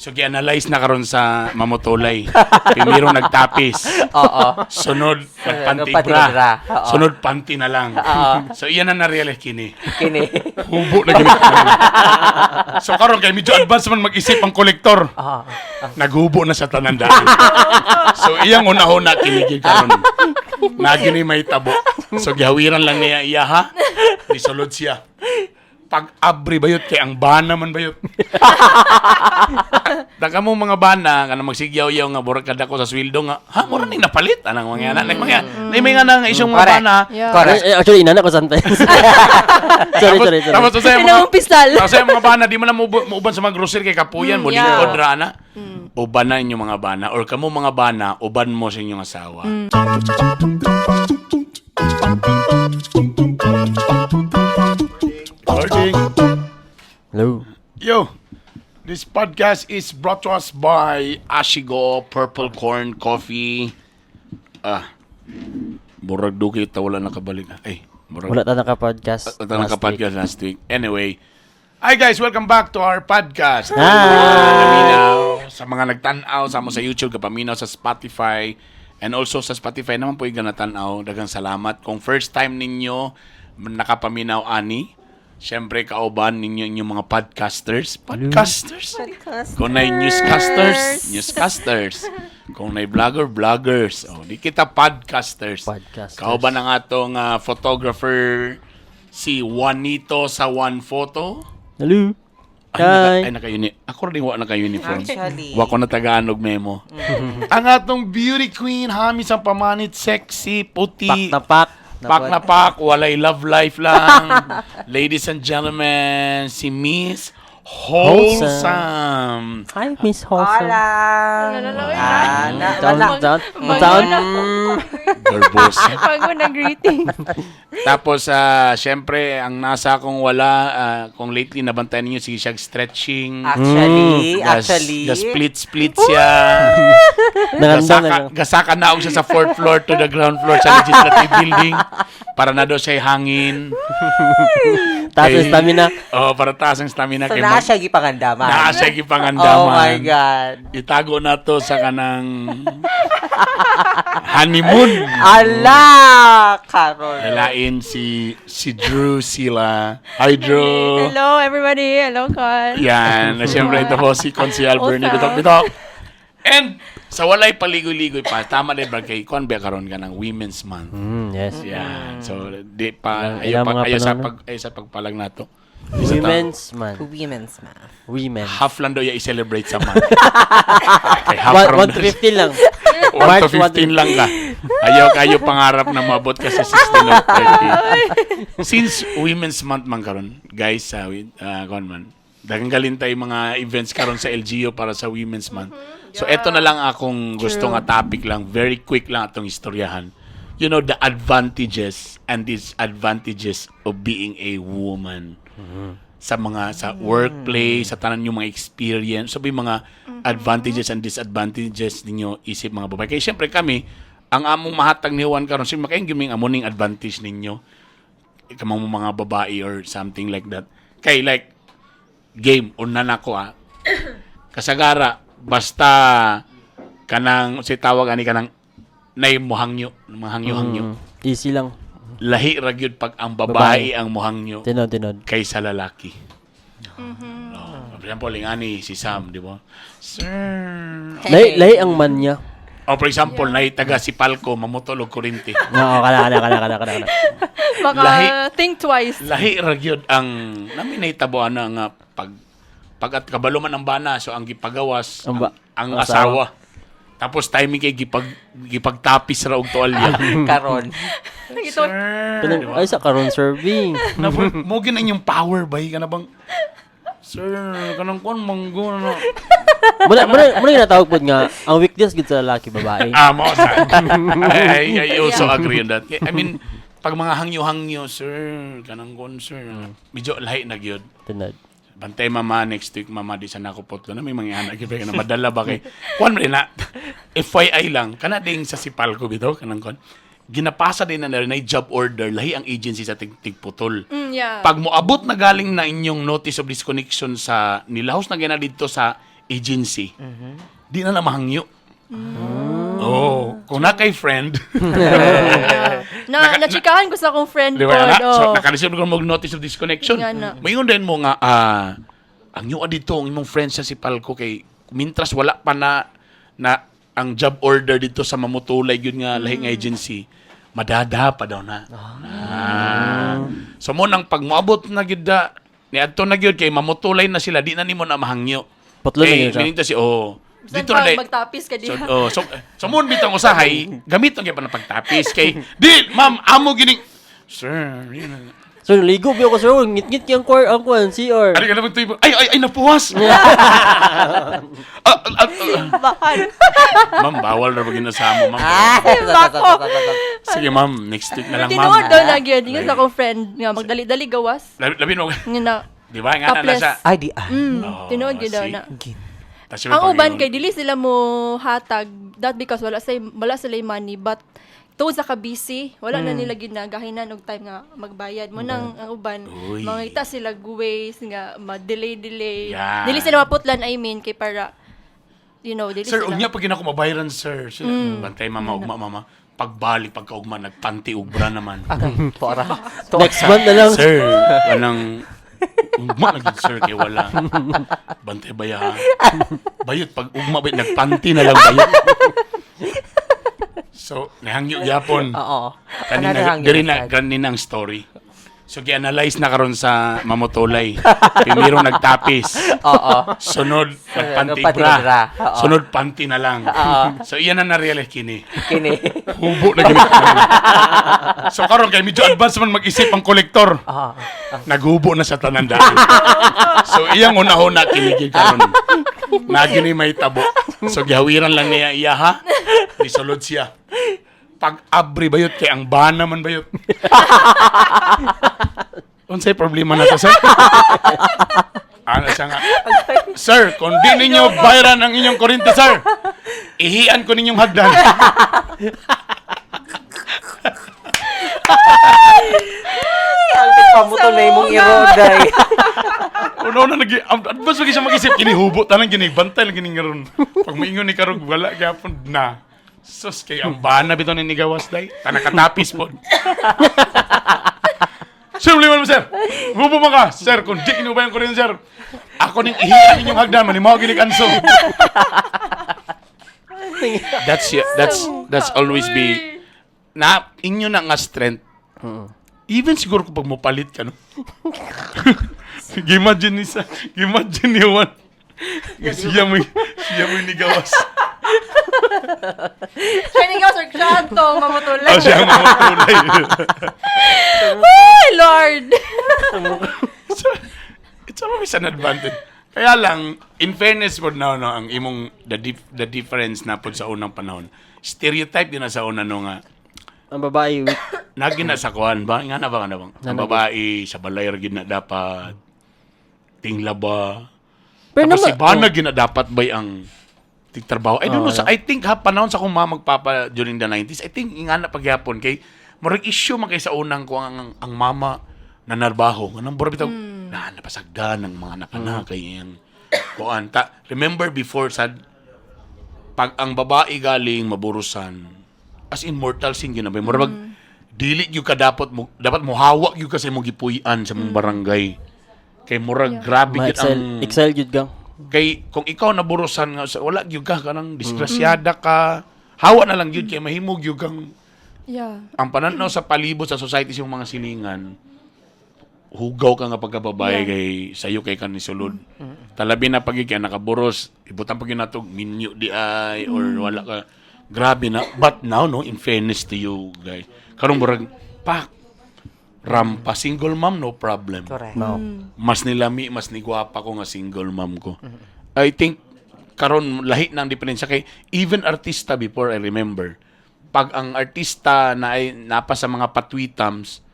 So gi-analyze na karon sa mamutulay. Primero nagtapis. Sunod nagpanty bra. Nagpanty bra. Oo. Sunod panty na lang. Oo. So iyan na na-realize kini. Kini. Hubo na gini. So karon kay medyo advance man mag-isip ang kolektor. Oo. Naghubo na sa tanan daan. So iyang una-una kini gyud karon. Na gini may tabo. So gihawiran lang niya iya ha. Nisulod siya. Pag abri bayot kay ang bana man bayot. Daga mo mga bana kana magsigyaw-yaw nga burag kada ko sa sweldo nga ha mura ning napalit anang mga ana like mga nay may nga nang isyong mga Correct. bana. Correct. Eh, actually, inana ko sometimes. Sorry, Tapos, sorry, sorry. tapos sa mga Pinampisal. Tapos sa mga bana di man na muuban sa mga grocery kay kapuyan mo lingkod ra ana. Uban na inyong mga bana or kamo mga bana uban mo sa inyong asawa. Recording. Hello. Yo, this podcast is brought to us by Ashigo Purple Corn Coffee. Ah, murag dugay ta wala nakabalik. Ay, murag Wala ta naka-podcast. wala ta last week. naka-podcast last week. Anyway, hi guys, welcome back to our podcast. Hi! Naminaw, sa mga nagtan-aw sa mo sa YouTube, kapaminaw sa Spotify, and also sa Spotify naman po yung ganatan-aw. Daghang salamat. Kung first time ninyo nakapaminaw ani, syempre kauban ninyo inyong mga podcasters. Podcasters? Kung na newscasters, newscasters. Kung na vlogger, vloggers. Oh, di kita podcasters. Podcasters. Kauban ang atong photographer si Juanito sa One Photo. Hello. Ay, naka, Hi. ay naka ako rin wa naka-uniform. Actually. Wa ko na Tagalog memo. Ang atong beauty queen, hami sa pamanit, sexy, puti. Pak na pak. Pak na pak, walay love life lang. Ladies and gentlemen, si Miss Wholesome. Hi, Miss Wholesome. Hola. Ah, na, Down, wala. down, Mango down. na. Garbosa. Bago na greeting. Tapos, syempre, ang nasa kong wala, kung lately nabantayan ninyo, sige siya stretching. Actually, actually. Gas split-split siya. Nangandam na Gasaka, lang. gasaka na siya sa fourth floor to the ground floor sa legislative building para na daw siya hangin. Taas ang Kay- stamina. Oh, para taas ang stamina. So, kay naa siya gipangandaman. Naa siya gipangandaman. Oh my God. Itago na to sa kanang honeymoon. Ala! Karon. Lalain si Drew sila. Hi, Drew. Hello, everybody. Hello, Con. Yan. Na siyempre, ito po si Consial Bernie. Awesome. Bitok, bitok. And sa walay paligoy-ligoy pa, tama din ba kay Kwan ba karon ka ng Women's Month? Yes. Yan. So, di pa, Ilang- ayaw, ilang pa, mga ayaw, sa panahon, pag, ayaw sa pagpalag nato. Isa ta- Women's man. Women's math. Women. Half lang daw ya i-celebrate sa month. Kay half 1 ron to 15 lang. 1 to March 1 15 lang ka. Ayaw kayo pangarap na maabot ka sa 16 or 30. Since Women's Month man karon, guys, kon man. Daghang galin tayo mga events karon sa LGU para sa Women's Month. So eto na lang akong gusto nga topic lang, very quick lang atong istoryahan. The advantages and disadvantages of being a woman sa mga sa workplace, sa tanan yung mga experience, so may mga advantages and disadvantages ninyo isip mga babae. Kaya siyempre kami, ang among mahatag ni Juan karon, siyempre makaingin yung amo ning advantage ninyo kamang mga babae or something like that. Kay like game una na ko ah. Kasagara basta kanang si tawag ani kanang nay mohangyo, mahangyo-hangyo. Easy lang. Lahi ra gyud pag ang babae, ang mohangyo Tinod, tinod. kaysa lalaki. No. For example, ingani si Sam, di ba? Sir. Lahi, lahi ang man niya. Oh, for example, yeah. Taga si Palco, mamutol og kuryente. Oo, kana, kana, kana, kana, kana. Baka Lahi. think twice. Lahi ra gyud ang nami nahitabo ana nga pag pag at kabalo man ang bana so ang gipagawas Ang ang, ang asawa. Tapos timing kay gipagtapis ra og tuwalya. Karon. Ito, Kanang- Ay, sa karon serving. Na mo gina inyong power bay ka na bang Sir, kanang kon manggo na. Muna, muna, muna yung natawag po nga, ang weakness gid sa lalaki, babae. Ah, mo sa. I also agree on that. I mean, pag mga hangyo-hangyo, sir, kanang kon sir, medyo lahi na gyud. Tinod. Bantay mama next week mama di sa nako potlo na may mga anak gyud na madala ba kay kuan man na FYI lang kana ding sa sipal ko bitaw kanang kon ginapasa din na na job order lahi ang agency sa tigputol. Yeah. Pag moabot na galing na inyong notice of disconnection sa nilahos na gina didto sa agency, di na na mahangyo. Oh, kung na kay friend, Na nachikahan ko sa akong friend di ba pod. na? So, Oh. naka-receive ko mo notice of disconnection. Nga na. Mayon din mo nga, ang yuan dito, ang imong friend sa si Palco kay mintras wala pa na na ang job order dito sa mamutulay yun nga lahi nga agency, madada pa daw na. Ah. So mo nang pag moabot na gyud da, niadto na gyud kay mamutulay na sila, di na nimo na mahangyo. Putlo na Kay gyud siya. mininta si oh. Bisan Dito na pa dai- magtapis ka So, diha. oh, so mun bitong usahay, gamiton gyud pa na pagtapis kay di ma'am amo gining sir. Yun na. Sir, ligo biyo ko sir. Ngit-ngit yung core ang kuan CR. Ano ka naman tuyo? Ay, ay, ay, napuwas! Ah, ah, ah, ah. Bahal. Ma'am, bawal na ba ginasama, ma'am? Ah, Bako. Sige, ma'am, next week na lang, ma'am. Tinuod daw na gyud ingon sa akong friend nga magdali-dali gawas. Labi mo. Nga na. Di ba? Nga na na Topless. siya. Ay, di ah. Oh, Tinuod gyud daw see? na. Gin. Tas yun, Ang uban Panginoon. kay dili sila mo hatag that because wala sila money, but tungod sa ka-busy, wala na nila ginagahinan og time nga magbayad mo nang ang uban Uy. mangita sila ways nga ma-delay delay. Yan. Dili sila maputlan, I mean, kay para dili Sir, sila. unya pag ako mabayaran, sir. Sir, bantay, mama, ugma, mama. Pagbalik, pagkaugma, nagpanti, ugbra naman. Agay, tuara. Next month na lang. Sir, walang ugma na gid, sir, kay wala. Bantay ba ya? Bayot, pag ugma bayot, nagpanti na lang bayot. So, nahangyo gyapon. Oo. Kanina, Another diri na, hangyo. kanina ang story. So, gi-analyze na karon sa mamutulay. Primero nagtapis. Oo. Sunod, nagpanti Nagpanti bra. bra. Oo. Sunod, panty na lang. Oo. So, iyan na na-realize kini. Kini. Hubo na gini. So, karon kay medyo advance man mag-isip ang kolektor. Oo. Naghubo na sa tanandaan. So, iyang una-una kinigil karon. Nagini may tabo. So, gihawiran lang niya iya ha. Nisulod siya. Pag abri bayot kay ang bana man bayot. Unsay problema na to, sir? Ano siya nga? Sir, kung di ninyo bayaran ang inyong kuryente, sir, ihian ko ninyong hagdan. Ang pamutulay mong iroday. Una-una, nag advance lagi siya mag-isip, kinihubo, tanang ginibantay lang giningaron. Pag maingon ni Karog, wala gyapon na. Sus, kay ang bana bitaw ni nigawas day. Tanakatapis po. Sir, liman mo, sir. Hubo mo ka. Sir, kung di kinubayan ko rin, sir. Ako ning ihian ninyong hagdan, manimaw ginig anso. That's always be na inyo na nga strength. Even siguro kung pag mopalit ka, no? Gimagine ni sa, imagine ni Juan. Nga siya mo nigawas. Shining house or kanto mamutulay. Oh, siya ang mamutulay. Ay, Lord. So, it's always an advantage. Kaya lang, in fairness po now, no, ang imong, the difference na po sa unang panahon, stereotype yun na sa una, no, nga, Ang babae weak. nagi na sa kuan ba? Nga na ba, nga na ba? Ang babae, sa balay ra gyud na dapat, tinglaba. Pero Tapos si naman- Bana gyud na dapat bay ang tigtrabaho. I don't know, Oo, sa, I think ha, panahon sa akong mama magpapa during the 90s, I think nga na pagyapon kay murag issue man kay sa unang ko ang mama na narbaho. Nganang murag bitaw, na napasagdan ng mga anak na kay iyang kuan. Ta, remember before sad pag ang babae galing maburusan, as in mortal sin gyud na ba? Murag dili gyud ka dapat mohawa gyud ka sa imong gipuy-an sa imong barangay. Kay murag grabe gyud Ma-excel, ang excel gyud ka. kay kung ikaw naburusan nga wala gyud ka kanang disgrasyada ka, hawa na lang gyud kay mahimo gyud kang ang pananaw sa palibot sa society sa imong mga silingan, hugaw ka nga pagkababae kay sayo kay kan nisulod. Talabi na pag kay nakaburos, ibutan pag natog minyo di ay or wala ka, grabe na. But now, no, in fairness to you guys, karong murag pak rampa single mom, no problem. Correct. No. Mas nilami, mas nigwapa ko nga single mom ko. I think karon lahi na ang diferensya kay even artista before, I remember pag ang artista na ay napa sa mga patwitams,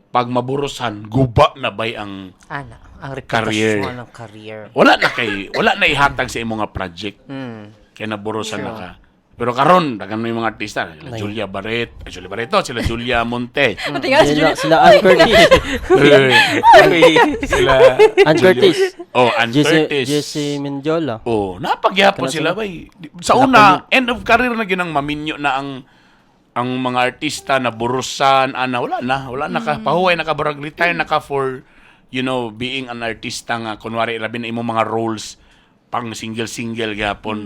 pag maburusan, guba na bay ang Ana, ang Career. reputasyon ng career. Wala na kay wala na ihatag sa imong nga project kay naburusan na ka. Pero karon daghan may mga artista, sila Julia Barret, ay, Julia Barreto, sila Julia Monte. Tingala si Sila, Julia. sila Ann Curtis. Sila Ann Curtis. Oh, Ann Jesse, Curtis. Jesse Mendiola. Oh, napagyapon sila bay. Sa una, end of career na ginang maminyo na ang mga artista na burusan, ana wala na ka pahuway na ka barag retire na ka for being an artista nga kunwari labi na imong mga roles pang single-single gyapon.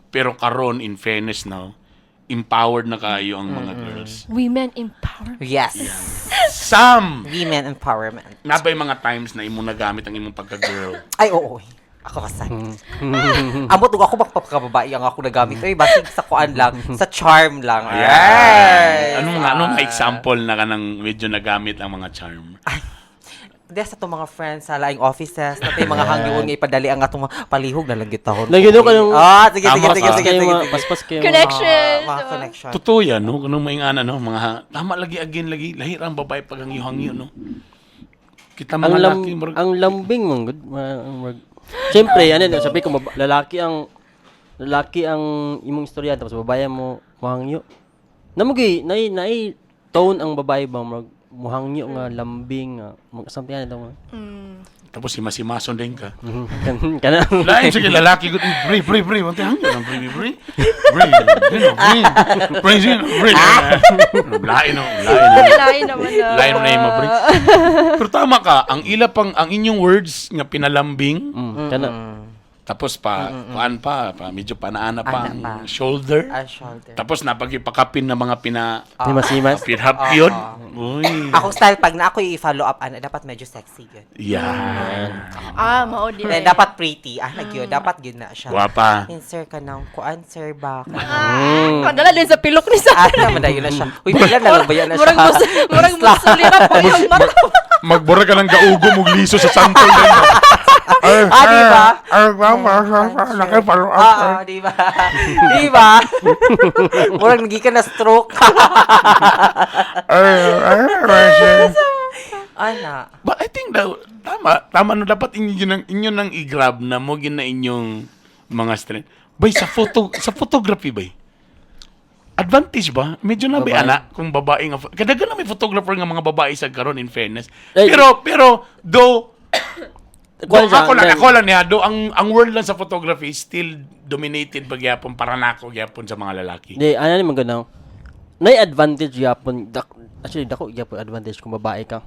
Pero karon, in fairness now, empowered na kayo ang mga girls. Women empowerment. Yes. Sam, Women empowerment. nabay mga times na imo nagamit ang imong pagka-girl? Ay, oo. Ako kasal. Amot ug ako magpapakababae ang ako nagamit. Ay, basig sa kuan lang, sa charm lang. Ay. Anong mga example na kanang medyo nagamit ang mga charm? Di sa itong mga friends sa laing offices, na mga hangyoon nga ipadali ang atong mga palihog na lang gitahon. Nagyuno ka nung- Ah, sige, sige, Tama sige, ka. sige, Kayo sige, mga sige. paspas kayo. Connections. Ah, mga connection. Totoo yan, no? Kanang may nga no? Mga, tama lagi again, lagi. Lahir ang babae pag hangyo-hangyo, no? Kita Ang mga lam, laki, murag, ang lambing man gud. Siyempre, ano sabi ko lalaki ang imong istorya tapos babae mo mohangyo. Namugi nay nay tone ang babae ba murag mohangyo nga lambing nga something ano to. Tapos si masimason din ka. Kana. Lain sige lalaki gud, pre pre pre, wante hangyo ng pre pre. Pre, pre, pre. Pre, pre, pre. Lain no, lain no. Lain naman na. Lain na imo, pre. Pero tama ka, ang ila pang ang inyong words nga pinalambing, Kana. Tapos pa kuan pa, pa medyo panaana pa Ana ang pa. shoulder. Ah, shoulder. Tapos napagipakapin na mga pina Himas-himas. pirhap yun. Uy. Ako style, pag na ako i-follow up, ana, dapat medyo sexy yun. Yeah. Ah, mao di. Then, dapat pretty. Ah, nagyo, dapat yun na siya. Guwapa. Min, sir, ka ng kuan, sir, ba? Kadala din sa pilok ni sa. Ah, naman na yun na siya. Uy, pila na lang ba yan na siya? Murag mus murag musulira po yung mata. Magbura ka ng gaugo mong liso sa santol din. Ah, di ba? Ah, di ba? Di ba? Murag nagi ka na stroke. Ana. But I think daw, tama, tama no, dapat inyo nang i-grab na mo gina inyong mga strength. Bay, sa photography bay. Advantage ba? Medyo na ba Babae. ana kung babae nga kadagan na may photographer nga mga babae sa karon, in fairness. Ay. Pero pero though Kuan siya, ako lang, then- ako lang niya, do ang world lang sa photography is still dominated ba gyapon para nako gyapon sa mga lalaki. Di, ano ni man ganaw. Nay advantage gyapon dak, actually dako gyapon advantage kung babae ka.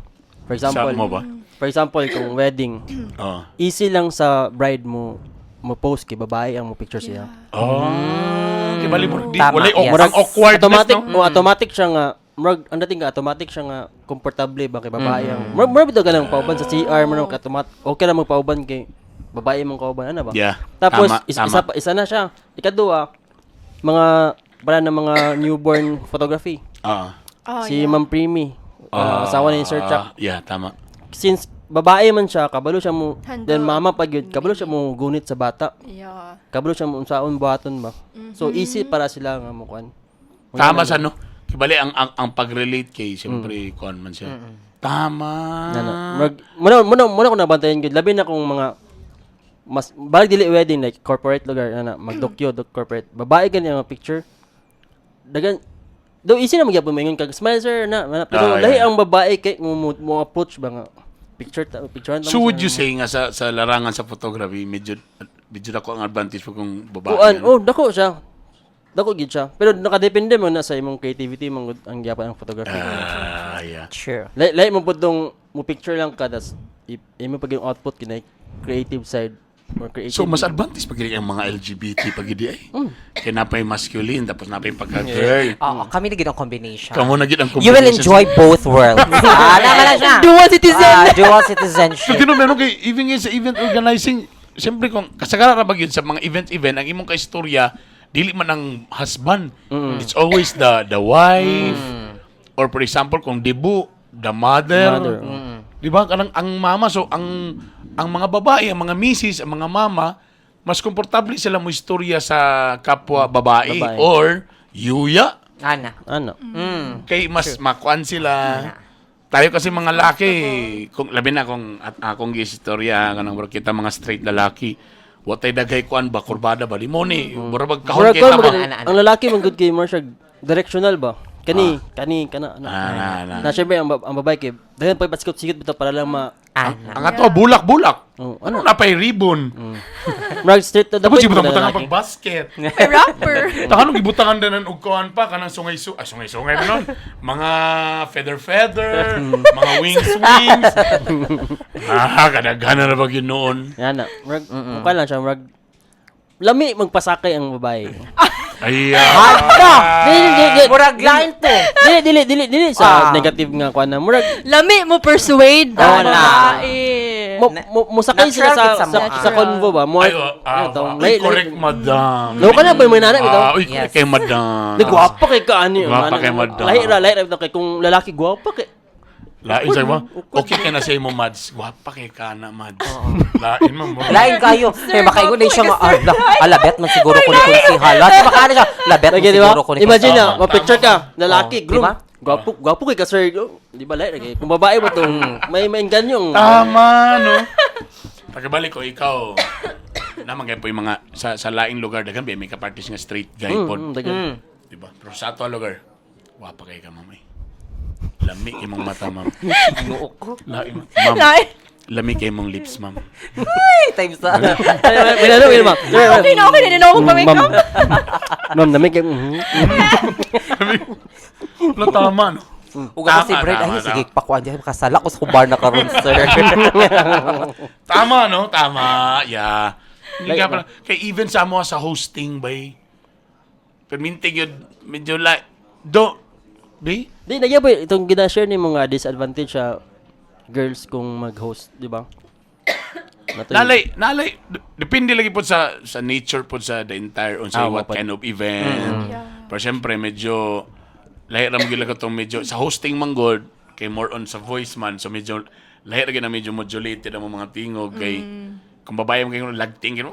For example, Sa mo ba? For example, kung wedding, Oh. easy lang sa bride mo mo post kay babae ang mo picture siya. Oh. Di bali mo di Tama, walay yes. awkward, ang awkwardness, Automatic, no? oh, automatic siya nga murag ang dating nga automatic siya nga komportable ba kay babae ang murag murag bitaw ganang pauban sa CR man ka automatic okay ra magpauban kay babae mong kauban ana ba. Yeah. Tapos Tama, tama. isa pa, isa na siya. Ikaduha, mga para ng mga newborn photography. Ah. Oh, Si yeah. Ma'am Primi, asawa ni Sir Chuck. Ah, yeah, tama. Since babae man siya, kabalo siya mo, Handle. then mama pa gyud, kabalo siya mo gunit sa bata. Yeah. Kabalo siya mo unsaon buhaton ba. So easy para sila nga mo kuan. Tama sa no. Kibali ang pag-relate kay siyempre kuan man siya. Tama. Nana, murag muna muna muna ko nabantayan gyud labi na kung mga mas balag dili wedding, like corporate lugar ana magdokyo dok corporate babae gani ang mga picture dagan do easy na magyapon maingon kag smile sir na, na pero Ah, lahi yeah. ang babae kay mo approach ba nga picture ta picture So would you say nga sa larangan sa photography medyo medyo dako ang advantage mo kung babae? Kuan, ano? oh, dako siya. Dako gid siya. Pero nakadepende mo na sa imong creativity man gud ang gyapon ang photography. Ah, yeah. True. Lay, lay mo pud dong mo picture lang ka tas imo pag yung output kinay creative side or creative. So mas advantage pag ang mga LGBT pag hindi ay. Kaya napay masculine tapos napay pagka-girl. Oo, kami na gid ang combination. Kamo na gid ang You will combination. enjoy both worlds. Ah, naman na siya. Dual citizen. Ah, dual So citizenship. dino meron kay even nga sa event organizing, siyempre kung kasagaran ra ba gyud sa mga event-event ang imong kaistorya dili man ang husband. It's always the wife or for example kung debut the mother. Mother, Di ba kanang ang mama, so ang mga babae, ang mga misis, ang mga mama, mas komportable sila mo istorya sa kapwa babae, Babae. or yuya Ana. Ano? Kay mas makuan sila. Tayo kasi mga laki, kung labi na kung at akong gistorya kanang murag kita mga straight lalaki. Wa tay daghay kuan ba, kurbada ba, di mo ni, mura bag kahon Murag kay kuan tama. man gud- ang lalaki man gud kay more siya directional ba? Kani, kani kana ana. Ah, na, na. Na syempre ang babae kay daghan pa pasikot-sikot bitaw para lang ma Ana. Ang ato, bulak-bulak. Oh, Ano ano? na pa'y ribbon? Murag straight to the Tapos point man ibutang-butang ang lalaki. pag-basket. May wrapper. Tangan gibutangan din ang ugkuan pa kanang sungay su ah, sungay-sungay ba nun? Mga feather feather, mga wings wings. Ah, kadaghanan na ba yun noon? Yan na. Murag mukha lang siya murag lami magpasakay ang babae. Ay, Hala! Dili dili dili Murag lain to. dili dili dili dili sa Ah. negative nga kuan na murag Lami mo persuade Oo, ang na. babae. mo mo musakay sila Natural sa gid sa sa, mukha. sa convo ba mo Ay, oh, ah, ano, ay, correct, madam. Lo ka na ba yung mga nanay bitaw? Ah, uy, correct Yes. kay madam. Di gwapa kay ka ani. Gwapa kay madam. Lahi ra bitaw kay kung lalaki gwapa kay. Lain sa mo. Okay ka na sa imo, Mads. Gwapa kay ka na, Mads. Lain mo. Lain kayo. Sir, Eh, makaingon na siya nga, gwapo ah, ala, bet man siguro ko ni konsihala. Di ba kaano siya? La, bet man Lagi, di ba? siguro ko ni Imagine na, Tama, ma-picture tama. ka, lalaki, Oh, groom. di ba? Gwapo, gwapo kay ka, sir. Oh, di ba, lahi ra kay. Kung babae mo tong, may mainganyong. Tama, no? Pagkabalik ko, ikaw, naman kayo po yung mga, sa laing lugar, daghan ba, may kapartis nga straight guy po. Daghan. Di ba? Pero sa ato lugar, wapa kay ka, ma'am. Eh. Lami kay mong mata, ma'am. Ginoo ko. Lain, ma'am. Lain. Lami kay mong lips, ma'am. Ay, times sa. Ay, may lalo, may ma'am. Okay na, okay na. Hindi na ako magpa-makeup. Ma'am, namig kay. Lo, tama, no? Ug ako si Tama, Brad, tama, ay, sige, tama. pakuan diyan, makasala ko sa bar na karon, sir. Tama, no? Tama. Yeah. Hindi Like, ka pala. Kay even sa mo sa hosting, bay. Permintig yun, medyo like, do, di? Di, nagyaboy, itong gina-share ni mga disadvantage sa girls kung mag-host, di ba? Natoy- Nalay, nalay, depende lagi po sa nature po sa the entire on sa Ah, what mapad. kind of event. Yeah. Pero syempre medyo lahi ra mo gyud lang itong medyo sa hosting man god kay more on sa voice man, so medyo lahi ra gyud na medyo modulated ang mga tingog kay kung babae mo kayo lagting kayo.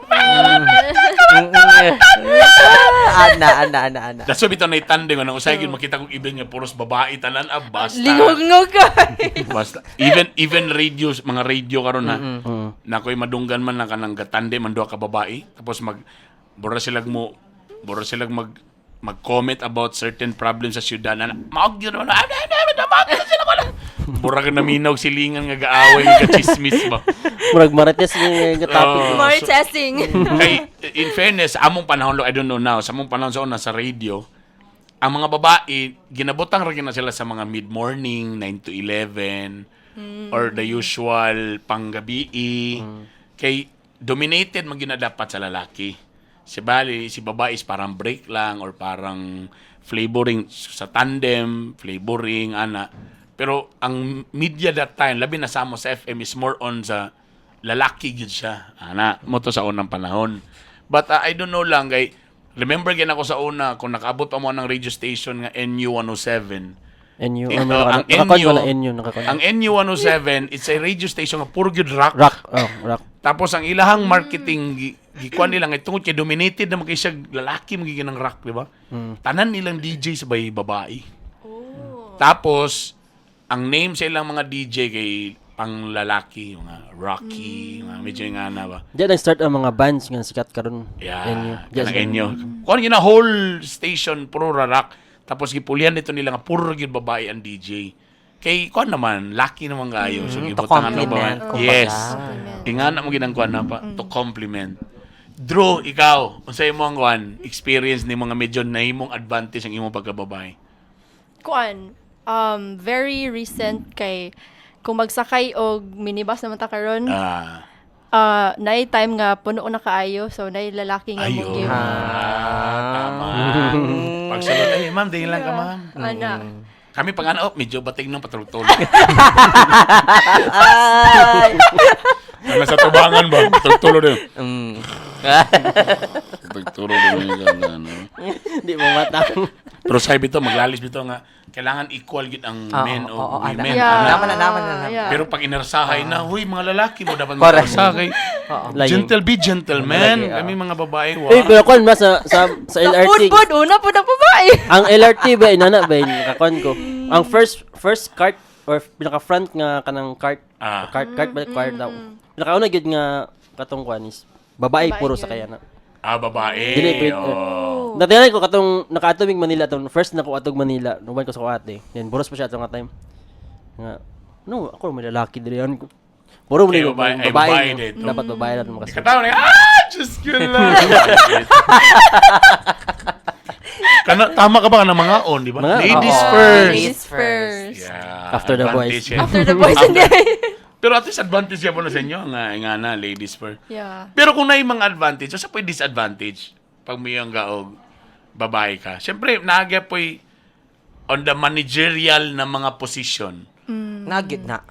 Ana, ana, ana, ana. That's why bitaw na itandem nang usay gyud makita kong event nga puros babae tanan ah, basta. Lingog ka. Basta even even radio, mga radio karon ha. Na ko'y madunggan man lang kanang gatande man duha ka babae tapos mag bura sila mo bura sila mag mag-comment about certain problems sa syudad na maog yun na sila wala. Bura ka naminaw silingan nga gaaway nga chismis ba. Murag marites nga topic. Oh. More testing. Kay in fairness, among panahon lo, I don't know now, sa among panahon sa una sa radio, ang mga babae ginabutang ra gyud na sila sa mga mid-morning, 9 to 11 or the usual panggabi. Kay dominated man gyud na dapat sa lalaki. Si bali, si babae is parang break lang or parang flavoring sa tandem, flavoring ana. Pero ang media that time, labi na sa amo sa FM, is more on sa lalaki gyud siya. Ana, mo to sa unang panahon. But I don't know lang kay remember gyud ako sa una kung nakaabot pa mo ng radio station nga NU 107. NU. Eh, Ano, ang nakakon NU ko na NU, nakakon. Ang NU 107, it's a radio station nga puro gyud rock. Rock, oh, rock. Tapos ang ilahang marketing gikuan nila nga tungod kay dominated na kay siya lalaki magiging ng rock, di ba? Tanan nilang DJ sa bay babae. Tapos ang name sa ilang mga DJ kay pang lalaki, mga Rocky, mga medyo nga na ba. Diyan nag-start ang mga bands nga sikat karon. Yeah, NU. kanang NU. Kuan yun na whole station puro ra rock. Tapos gipulihan nito nila nga puro gyud babae ang DJ. Kay kuan naman, lucky naman kayo. So To gibutangan na ba? compliment, kumbaga. Yes. Ingana mo ginang kuan na pa to compliment. Drew, ikaw, unsay imo ang kuan experience ni mga medyo nahimong advantage ang imong pagkababae? Kuan, very recent kay kung magsakay og minibus naman ta karon, Ah, ah, naay time nga puno na kaayo, so naay lalaki nga mo ayo. give. Ah, tama. Pagsulod, ay ma'am, dingin lang ka ma'am. Ana. Kami pag ano, oh, medyo bating nang patulog-tulog. Ay. Nasa tubangan ba? Patulog-tulog din. Patulog-tulog din. Ano. Di mo mata. Pero sabi bito, maglalis bito nga, kailangan equal gid ang Oo, men o oo, women. ana. Yeah. Ana. Naman na, naman na, naman. Yeah. Pero pag inarsahay na, huy, mga lalaki mo dapat Correct. magarsahay. Lying. Gentle, be gentleman. Lagi, oo. Kami mga babae, wa. Uy, pero kuan ba sa Sa LRT? food pod, una po na babae. Ang LRT ba inana ba nakakuan ko. Ang first first cart or pinaka front nga kanang cart Ah. cart cart ba cart daw. Pinakauna gyud nga katong kuan is Babae Babae puro yun. sa kaya na. Ah, babae. Dili, pwede. Oh. Natiyan ko katong nakaatubig Manila tong first na ko atog Manila, nuban ko sa ko ate. Then buros pa siya atong nga time. Nga no, ako may lalaki diri an. Puro mo Kay ni babae- ay, babae. babae No? dito. Dapat babae na makasud. Katawa na, ah, Diyos ko lang. Kana, tama ka ba na mga on, di ba? Ladies Oo. first. Ladies first. Yeah, After the boys. advantage yan. After the boys and the Pero at least advantage yan po na sa inyo, nga na, ladies first. Yeah. Pero kung naay mga advantage, sa po'y disadvantage pag may ang gaog babae ka. Siyempre, naagya po'y on the managerial na mga position. Nagyud na.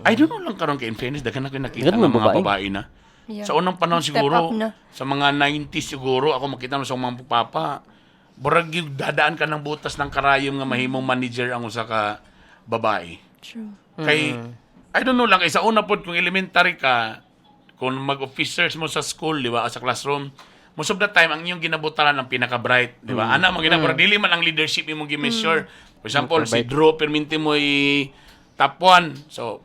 I don't know lang karon kay in fairness, daghan na ko nakita Daghan ng man mga babae. babae na. Yeah. Sa unang panahon Step siguro, up na. sa mga 90s siguro, ako makita mo sa mga papa, burag yung dadaan ka ng butas ng karayom nga mahimong manager ang usa ka babae. True. Kay, I don't know lang, kay sa una pod, kung elementary ka, kung mag-officers mo sa school, di ba, o sa classroom, most of the time, ang iyong ginabutaran ang pinaka-bright, di ba? Ana, mga ginabutaran, dili man ang leadership imong gi-measure. For example, si Drew, perminti mo i top 1. So,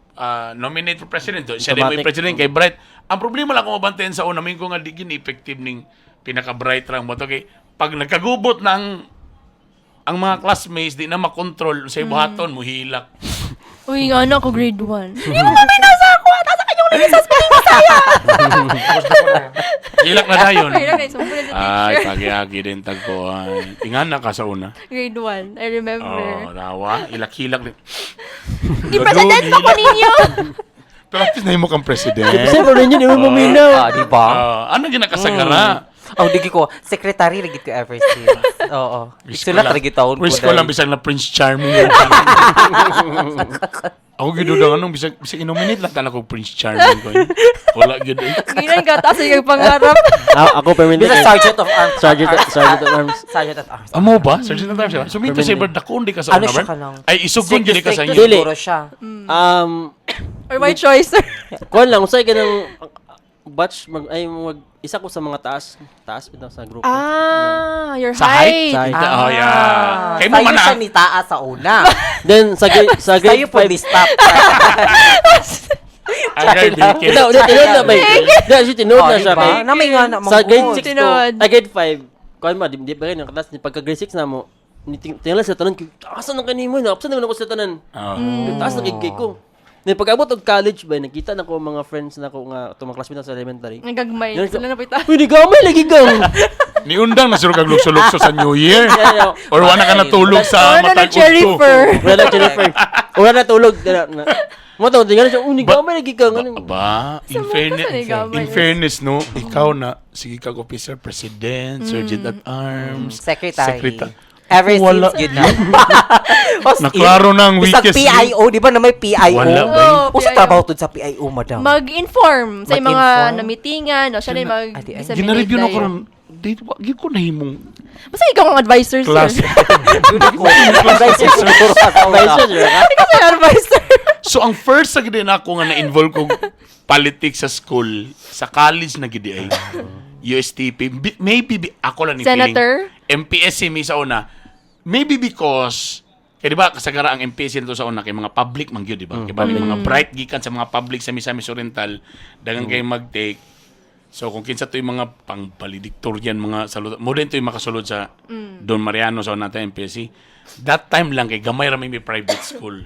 nominate for president. So, siya din mo Automatic. president kay bright. Ang problema lang kung mabantayan sa una, may ko nga di gin-effective ning pinaka-bright ra mo to. Kay, pag nagkagubot na ang mga classmates, di na makontrol sa ibuhaton, muhilak. Uy, nga ano ako grade 1. Hindi mo kami nasa ako. Tasa kanyong nalisas pa yung saya. Hilak na dayon. Ay, lang, sumulat sa Ay, teacher. pagi-agi din tagpo. Ay. Ingan na ka sa una. Grade 1, I remember. Oh, rawa. Ilak-hilak din. Di president pa ko ninyo. Pero at least nahimo kang president. Siyempre rin yun, imo maminaw. Ah, di ba? Ah, ano yun nakasagara? Oh, di ko secretary lagi ko ever since. Oo. Wish ko Isulat lang- lagi taon ko. Wish ko lang dahil. bisag na Prince Charming. Ako gyud daw anong bisag inominate lang tala ko Prince Charming ko. Eh. Wala gyud eh. Ginan ka, taas yung pangarap. Ah, ako permanent. Bisa Sergeant of Arms. Sergeant of Arms. Sergeant at Arms. Amo ba? Sergeant at Arms. So minto sa iba dako di ka sa Ano una. siya ba? ka lang? Ay isugon gyud ka sa inyo. Dili. Siguro siya. Or my choice. Kuan lang usay ka ng batch mag ay mag isa ko sa mga taas taas bitaw sa grupo. Ah, your Sa height? height. Sa height. Oh, yeah. Kay mo Sayo man siya ah. ni Taa sa una. Then sa grade Sayo po 5 ni stop. Agay, bikil. Tinaw, di, tinuod na ba? Di, actually, tinuod Oh, na siya. diba? Kay, Na may nga na sa grade manggod. 6 to, Tinuod. ay, grade 5, kuan ba, di pa rin, ang katas, pagka grade 6 na mo, tingnan sa tanan, taas na kanimo, naapsan naman ako sa tanan. Oh. Taas na kay ko. Then pag-abot og college ba, nakita na ko ang mga friends na ko nga itong mga classmates na sa elementary. Nagagmay. Yan, Sila na pita. Uy, di gamay lagi kang. Niundang na siguro kag lukso-lukso sa New Year. Yeah, Or wala ka natulog sa Wala na matag cherry udto. fur. Wala na Jennifer. Wala na tulog. Wala na. Mo to, tingnan siya, uy, ni gamay lagi kang. Ano? Ba, in Sa mga fairness, kasi gamay. in fairness, no, ikaw na, sige kag officer, president, sergeant at arms, Secretary. secretary. Ever Wala. since, yun na. As in, Naklaro na ang bisag weakest link. PIO, di ba na may PIO? Wala ba yun? Oo, Usa PIO. trabaho to sa PIO, madam. Mag-inform sa mga Mag-inform? na-meetingan. O siya na yung Adi, ay. mag-disseminate. Gina-review na ko dayon. ron, di, wa- ko na himong Basta ikaw ang advisor, sir. class. Advisor siguro ka sa una. Advisor, di ba? Ikaw sa advisor. So, ang first sa gid na ako nga na-involve ko politics sa school, sa college na gid ay USTP. Maybe, ako lang ni Senator? feeling. MPSC mi sa una. Maybe because, kaya di ba, kasagara ang MPSC nito sa una, kay mga public man gyud, di ba? Kay bali mga bright gikan sa mga public sa Misamis Oriental, dagan kay mag-take. So kung kinsa to yung mga pangvaledictorian, mga salud, mo din to yung makasulod sa Don Mariano sa una natin MPSC. That time lang kay gamay ra may private school.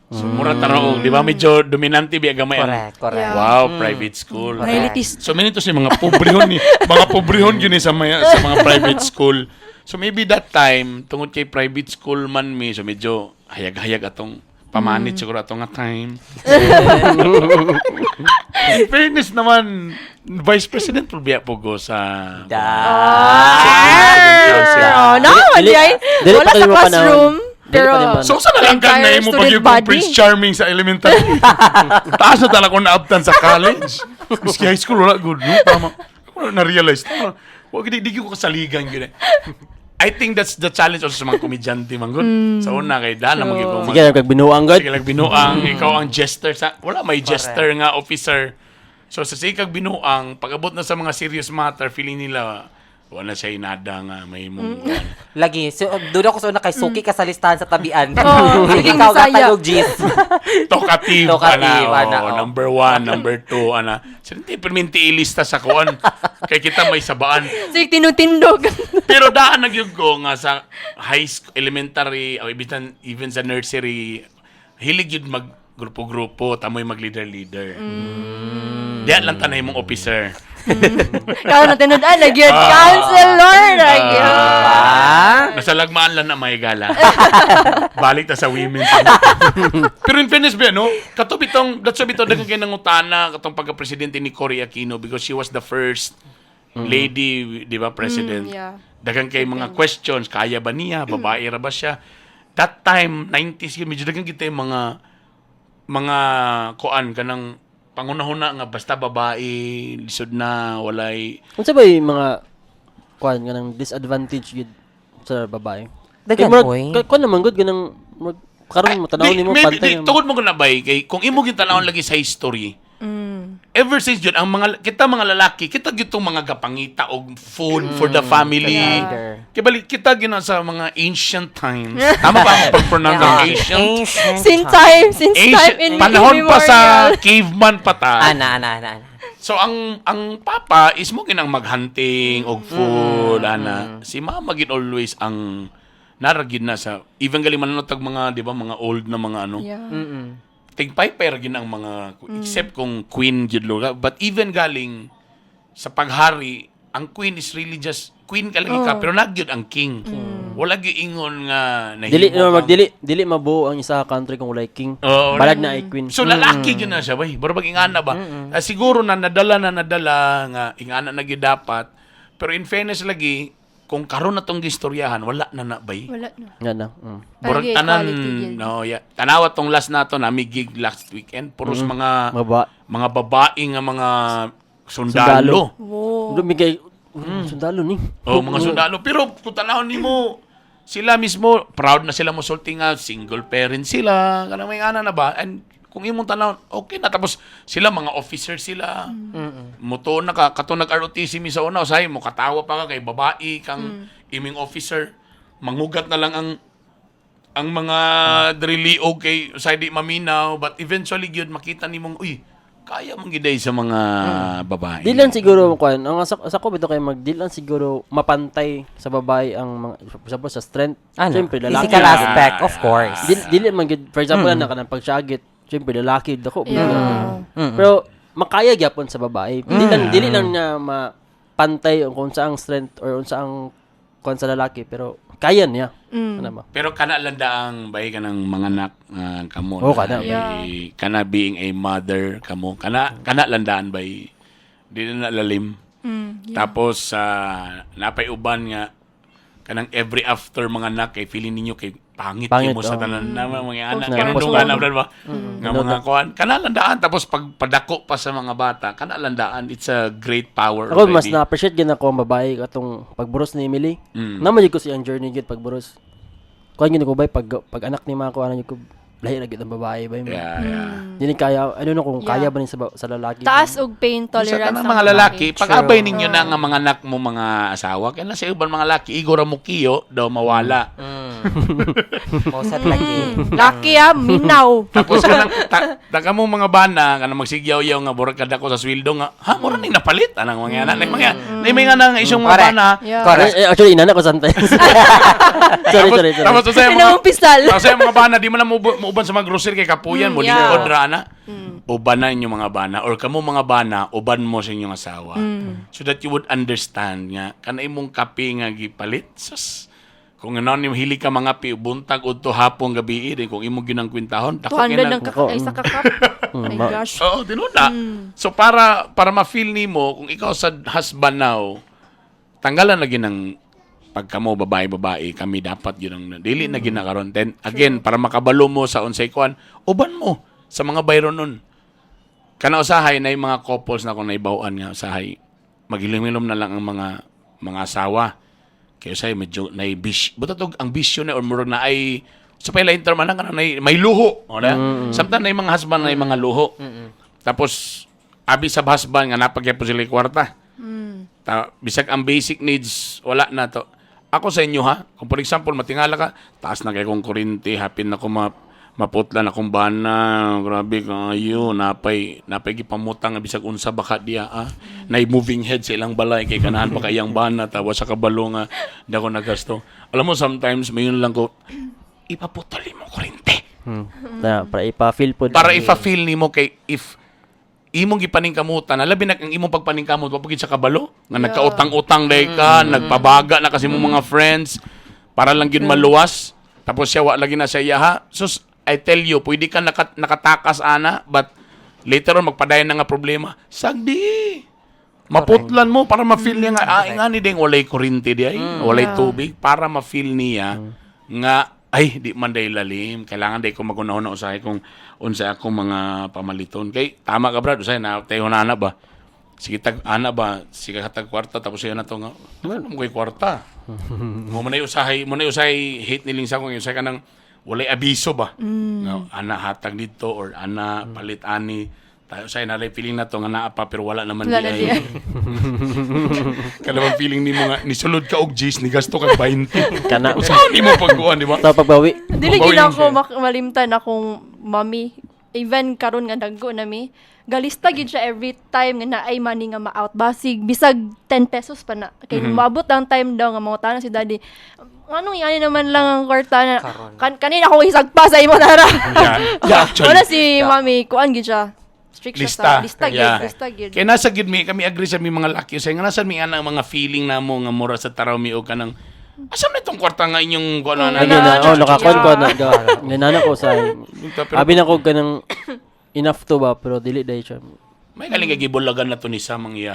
So mura taro, di ba medyo dominante biya gamay ang Correct, correct. Yeah. Wow, private school. Mga elitist. So many to say mga pobrehon ni mga pobrehon yun eh sa mga private school. So maybe that time tungod kay private school man mi so medyo hayag-hayag atong pamanit siguro atong nga time. In fairness naman, Vice President po biya po go sa Da. Oh, no, Dili- di ay. dili Wala pa sa kayo mapanahon. classroom. Dili Pero, pa din mapanahon. So sa lang kang Entire na mo pag student yung body. Prince Charming sa elementary. Taas na talaga ko naabtan sa college. Miski high school, wala good. No? Tama. Ako na-realize. Tama. Wag, di ko kasaligan yun eh. I think that's the challenge also sa mga komedyante, man good. Sa una, kay dala True. magiging Sige, kag binuang god. Sige, like binuang, ikaw ang jester sa, wala may jester nga officer. So sa sikag binuang, pag-abot na sa mga serious matter, feeling nila, Wala siya inada nga may mong Lagi. So, doon ako sa una kay suki ka sa listahan sa tabian. Oo, Sige, sige, ikaw Bisaya. gatag og gis. Talkative, Talkative, ana, ana, oh, oh. number one, number two, ana. So, hindi perminti ilista sa kuan. Kay kita may sabaan. Sige, tinutindog. Pero daan nagyug ko nga sa high school, elementary, o even sa nursery, hilig yun mag grupo-grupo, tamoy mag leader-leader. Diyan lang tanay mong officer. Kaya na tinud-an, nagyod. Counselor, nagyod. Ah? Nasa lagmaan lang na may gala. Balik ta sa women's. Pero in fairness ba, no? Kato bitong, that's why bitong daghang kay nangutana katong pagka-presidente ni Cory Aquino because she was the first lady, di ba, president. Mm, yeah. Daghang kay mga questions, kaya ba niya, babae ra ba siya? That time, 90s, yun, medyo daghang kita yung mga kuan kanang pangunahuna nga basta babae, lisod na, walay. Unsa ba yung mga kuan nga ng disadvantage gid sa babae? Daghan, Kay murag- oy. Kuan naman gud ganang murag karon mo tan-aw Di, nimo maybe, pantay. di, tungod mo ko na bay, kay kung imo gitanawon lagi sa history, ever since yun, ang mga, kita mga lalaki, kita gitong mga gapangita og food for the family. Provider. Kaya bali, kita gina sa mga ancient times. Tama ba ang pag-pronounce ng ancient? Ancient Since time, since time Ancient, in panahon pa sa immemorial. caveman pa ta. Ana, ana, ana, ana. So ang papa is mo ginang maghunting og food ana. Si mama gid always ang naragid na sa even gali man tag mga, di ba, mga old na mga ano. Yeah. Tigpaypay ra gid ang mga except kung queen gid lugar, but even galing sa paghari, ang queen is really just queen ka lagi ka, pero nagyud ang king. Wala gyud ingon nga nahimo Dili no kang- mag dili dili mabuo ang isa ka country kung walay king. Oo. Balag na ay queen. So lalaki gyud na siya bay. Murag ingana ba? Ah, siguro na nadala nga ingana na gyud dapat. Pero in fairness lagi, kung karon na tong gistoryahan, wala na na bay. Wala na. Nga na. Murag Palagi tanan, equality gyud. no, yeah. Tanawa tong last nato nami gig last weekend, puros mga Maba. mga babae nga mga sundalo. Sundalo. Wow. Lumigay sundalo ni. Oh, mga sundalo. Pero kung tanawon nimo, sila mismo proud na sila mosulti nga single parent sila, kanang may ana na ba? And kung imong tanawon, okay na, tapos sila mga officer sila. Mutuon na ka kato nag ROTC mi sa una, usahay mo katawa pa ka kay babae kang iming officer, mangugat na lang ang mga driliog kay usahay di maminaw, but eventually gyud makita nimong, uy, kaya mong giday sa mga babae. Di lang siguro kuan, ang sa ko bitaw kay mag di lang siguro mapantay sa babae ang mga for sa strength. Ano? Siyempre lalaki. Physical Yeah. aspect, of course. Dili man gid, for example, na kanang pagsyagit, siyempre lalaki dako. Yeah. Pero makaya gyapon sa babae. Dili lang niya mapantay kung unsa ang strength or unsa ang kuan sa lalaki, pero kaya niya. Ano ba? Pero kana lang daang bay ka ng mga anak kamo. Oo, kana. Ay, kana being a mother kamo. Kana kana lang daan bay. Di na lalim. Tapos sa napay uban nga kanang every after mga anak kay feeling ninyo kay pangit, Pangit, kay mo sa oo. tanan na mga anak Na, kanang post- dungan na ba nga mga kuan kana lang daan, tapos pag padako pa sa mga bata, kana lang daan, it's a great power Ako mas already. na-appreciate gid ako ang babae katong pagburos ni Emily. Naman jud ko siyang journey gid pagburos. Kuan gid ko bay pag anak ni mga ko ano jud ko lahi ra gid ang babae bay. Yeah. Dili kaya ano no kung kaya ba ni sa lalaki. Taas og pain Sa tolerance tanang ang mga lalaki, babae. pag abay ninyo na nga mga anak mo, mga asawa, kaya na sa ibang mga lalaki, igor mo kiyo, daw mawala. Mosat lagi. Laki ah, minaw. Tapos kanang ta mo mga bana kanang magsigyaw-yaw nga burag kada ko sa sweldo nga, ha, mura ning napalit anang mga anak. Nay mga nay mga nang isyong mga Correct. bana. Yeah. Correct. Eh, actually inana ko sometimes. Sorry, Tapos, sorry, sorry. tapos sa mga Pinaumpisal. tapos sa mga bana di man na muuban sa mga grocery kay kapuyan mo lingkod ra ana. Uban na inyong mga bana or kamo mga bana uban mo sa inyong asawa. So that you would understand nga kana imong kape nga gipalit sus. Kung ano ni hili ka mga pi buntag udto hapon gabi din kung imo ginang kwintahon dako 200 kay ang nag- kaka ay, sa kakap. My gosh. Oo, tinuna. So para ma-feel nimo kung ikaw sa husband now, tanggalan na ginang pagka mo babae-babae kami dapat yun ang dili na ginakaron. Then again, para makabalo mo sa unsay kuan, uban mo sa mga bayron nun. Kana usahay na yung mga couples na kung naibawan nga usahay, magilom-ilom na lang ang mga asawa. Kaya usahay medyo naibis. Buta tog ang bisyo na or murag na ay sa pala term man kana may luho, o na? Sometimes na yung mga husband na yung mga luho. Tapos abi sa husband nga napagyapon sila yung kwarta. Ta, bisag ang basic needs wala na to. Ako sa inyo ha, kung for example matingala ka, taas na kay kong kuryente, hapin na ko maputla na akong bana, grabe kayo, napay napay gipamutang nga bisag unsa baka diya ah. Nay moving head sa ilang balay kay kanahan pa kay iyang bana tawa sa kabalo nga di ako nagasto. Alam mo, sometimes mayon lang ko ipaputol mo kuryente. Na, para ipa-feel po. Para ifa-feel nimo kay if imong gipaningkamutan, na labi na ang imong pagpaningkamot wa pagid sa kabalo nga nagkautang-utang day ka, nagpabaga na kasi mo mga friends para lang gyud maluwas, tapos siya wa lagi na sa iya ha. Sus, I tell you, pwede ka nakatakas ana, but later on magpadayon na nga problema. Sagdi maputlan mo para ma-feel niya nga ah, nga ni ding walay kuryente di ay, walay tubig, para ma-feel niya nga ay di man day lalim, kailangan day ko magunahon na usahay kung unsa akong mga pamaliton. Kay tama ka, brad, usahay na tayo na ba, sige tag ana ba, sige tag kwarta, tapos siya na to nga ano mo kay kwarta mo man ay usahay mo na usahay hate niling sa akong usahay ka nang walay abiso ba nga ana hatag dito or ana palit ani tayo usahay na feeling na to nga naa pa pero wala naman Wala di na ay. di ay. Kanang feeling nimo nga nisulod ka og G's ni gasto kag 20. Kana. Usahay nimo pagkuan, di ba? Sa pagbawi. Dili Mabawi gid lang ako siya. malimtan akong mami. Even karon nga dagko nami, galista gid siya every time nga naay money nga ma-out. Basig bisag 10 pesos pa na. Kay maabot ang time daw nga mangutana si daddy. Anong yani naman lang ang kwarta na Karon. Kanina ako isagpa sa imo nara. Yeah, actually. Wala si mami kuan gid siya. Strict siya Lista. sa lista gid, Yeah. lista gid. Kaya nasa gid mi kami agree sa mi mga laki sa nga nasa mi ana ang mga feeling namo nga mura sa taraw mi og kanang asa man itong kwarta nga inyong kuan ana. Lagi na, oh, nakakon ko na. Nanana ko sa Pero Abi na ko ganang enough to ba, pero dili dahil siya. May galing kay gibulagan na to ni Sam ang iya.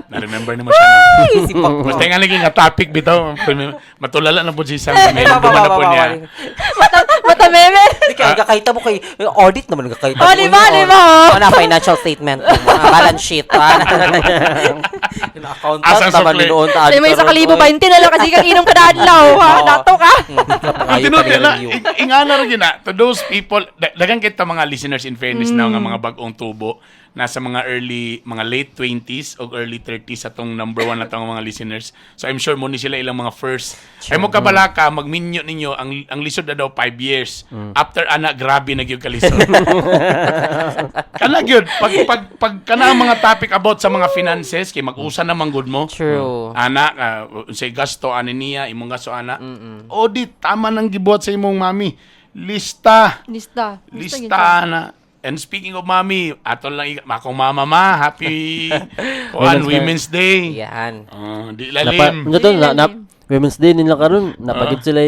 Na-remember naman siya na. Si Pak. Basta nga lagi nga topic bitaw, matulala na po si Sam. May duman na po niya. Mata mata meme. Di kay gakahita mo kay audit naman gakahita Oh, di ba, di ba, oh? Ano financial statement, mga balance sheet. Yung accountant Asang naman sukli? noon. Say mo isa kalibo 20 na lang kasi kang inom kada adlaw. Ha, dato ka. Ang tinuod na, ingana ra gyud na to those people, daghang kita mga listeners, in fairness na nga mga bag-ong tubo, nasa mga early, mga late 20s o early 30s atong number one na tong mga listeners. So I'm sure mo ni sila ilang mga first. Ay mo kabalaka, magminyo ninyo, ang lisod na daw 5 years. After ana, grabe na gyud kalisod. Kana gyud pag kana ang mga topic about sa mga finances kay mag-usa naman gud mo. True. Ana, unsay gasto ani niya, imong gasto ana. Audit tama nang gibuhat sa imong mami. Lista. Lista. Lista gid Lista siya. ana. And speaking of mami, ato lang akong mama ma, happy kuan Women's Day. Women's Day. Yan. Ah, di Napa, lalim. ano to, na, Lalim. Women's Day nila karon, napagid sila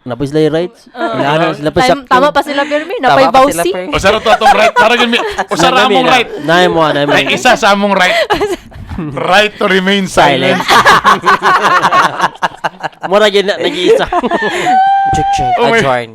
napagid sila rights. Inaano sila pa Time, tama pa sila pirmi, napay Tama pa sila, bawsi. per. O sa to atong right, tara gyud mi. O sa among right. Naay mo, naay mo. Ay, isa sa among right. Right to remain silent. Mura gyud na nag-iisa. Check, check. Oh my- Adjourn.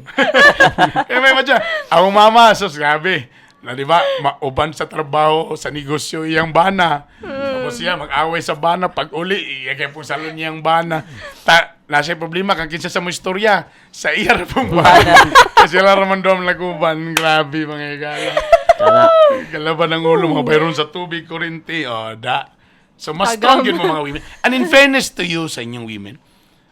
Eh, may madya. Ang mama, sus, grabe. Na di ba, mauban sa trabaho, sa negosyo iyang bana. Tapos siya, mag-away sa bana. Pag uli, iya kaya pong salon niyang bana. Ta, nasa problema, kang kinsa sa mo istorya, sa iya ra pong bana. Kasi sila raman doon laguban. Grabe, mga higala. Kana. Kalaban ng ulo, mga bayron sa tubig, kurente. O, da. So, mas Agam. strong yun mo mga women. And in fairness to you, sa inyong women,